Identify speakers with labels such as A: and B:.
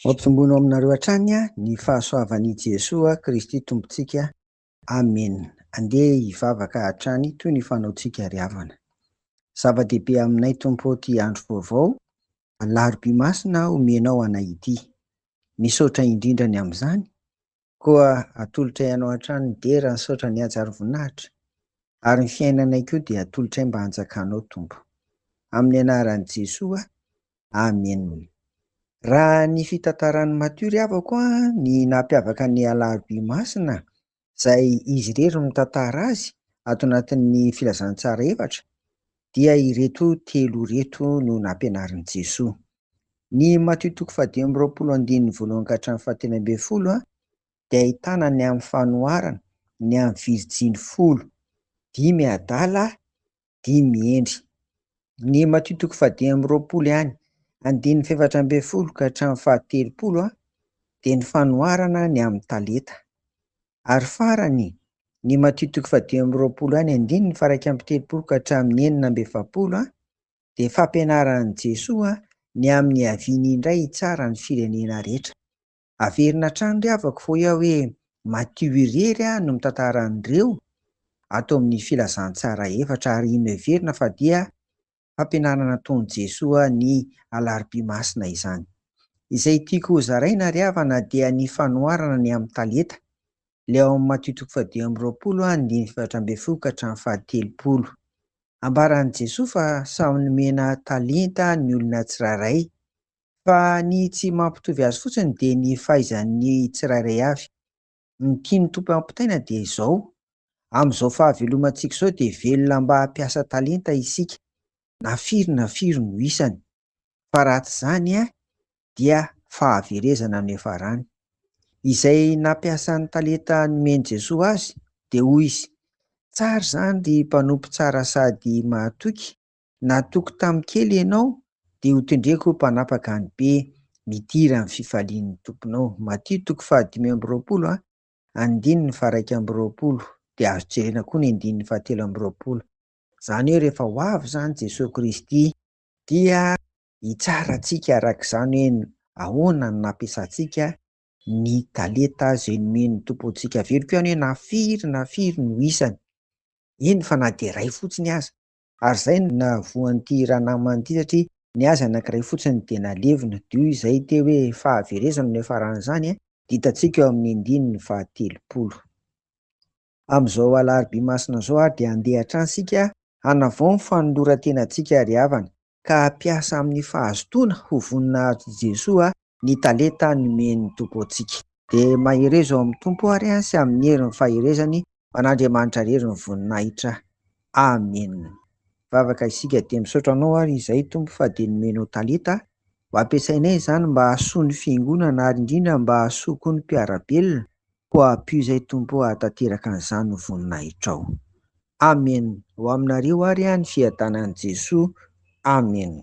A: Ampitomboina ao aminareo hatrany ny fahasoavan'i Jesoa Kristy Tompontsika. Amena. Andeha hivavaka hatrany toy ny fanaontsika ry havana. Zava-dehibe aminay Tompo ô ity andro vaovao, alarobia masina omenao anay ity. Misaotra indrindra ny amin'izany. Koa atolotray anao hatrany ny dera, ny saotra, ny haja ary voninahitra. Ary ny fiainanay koa dia atolotray mba hanjakanao Tompo. Amin'ny anaran'i Jesoa. Amena. Raha ny fitantaran'i Matio ry havako a, ny nampiavaka ny alarobia masina, izay izy irery no mitantara azy ato anatin'ny filazantsara efatra, dia ireto telo ireto no nampianarin'i Jesoa. Ny Matio toko faha-25 andininy voalohany ka hatramin'ny fahatelo ambin'ny folo dia ahitana ny amin'ny fanoharana ny amin'ny virjiny folo, dimy adala, dimy hendry. Ny Matio toko faha-25 ihany, andininy faha-14 ka hatramin'ny faha-30 dia ny fanoharana ny amin'ny talenta. Ary farany, ny Matio toko faha-25 ihany, andininy faha-31 ka hatramin'ny 46 dia fampianaran'i Jesoa ny amin'ny hiaviany indray hitsara ny firenena rehetra. Averina hatrany ry havako fa hoy aho hoe Matio irery no mitantara an'ireo ato amin'ny filazantsara efatra ary noheverina fa dia fampianarana nataon'i Jesoa ny alarobia masina izany. Izay tiako hozaraina ry havana dia ny fanoharana ny amin'ny talenta, ilay ao amin'ny Matio toko faha-25 andininy faha-14 ka hatramin'ny faha-30. Ambaran'i Jesoa fa samy nomena talenta ny olona tsirairay Fa ny tsy mampitovy azy fotsiny dia ny fahaizan'ny tsirairay avy. Ny tian'ny Tompo hampitaina dia izao, amin'izao fahavelomantsika izao dia velona mba hampiasa talenta isika, na firy na firy no isany. Fa raha tsy izany dia fahaverezana no hiafarany. Izay nampiasa ny talenta nomen'i Jesoa azy dia hoy Izy, Tsara izany ry mpanompo tsara sady mahatoky, Natoky tamin'ny kely ianao, dia hotendreko ho mpanapaka ny be, midira amin'ny fifalian'ny Tomponao. Matio toko faha-25, andininy faha-21, dia azo jerena koa ny andininy faha-23. Izany hoe rehefa ho avy izany Jesoa Kristy dia hitsara antsika araka izany hoe ahoana no nampiasantsika ny talenta izay nomen'ny Tompo antsika. Averiko ihany hoe na firy na firy no isany, eny fa na dia iray fotsiny aza. Ary izay no nahavoan'ity ranamana ity satria ny azy anankiray fotsiny dia nalevina. Dio izay teo hoe fahaverezana no niafaran'izany dia hitantsika eo amin'ny andininy fahatelopolo. Amin'izao alarobia masina izao ary dia handeha hatrany isika hanavao ny fanoloran-tenantsika ry havana ka hampiasa amin'ny fahazotoana ho voninahitr'i Jesoa ny talenta nomen'ny Tompo antsika. Dia mahereza ao amin'ny Tompo ary sy amin'ny herin'ny faherezany ho an'Andriamanitra irery ny voninahitra. Amena. Vavaka isika dia misaotra anao ary izay Tompo fa dia nomenao talenta ho ampiasainay izany mba hahasoa ny fiangonana ary indrindra mba hahasoa koa ny mpiara-belona koa ampio izay Tompo hahatanteraka an'izany ho voninahitrao. Amena. Ho aminareo ary ny fiadanan'i Jesoa. Amena.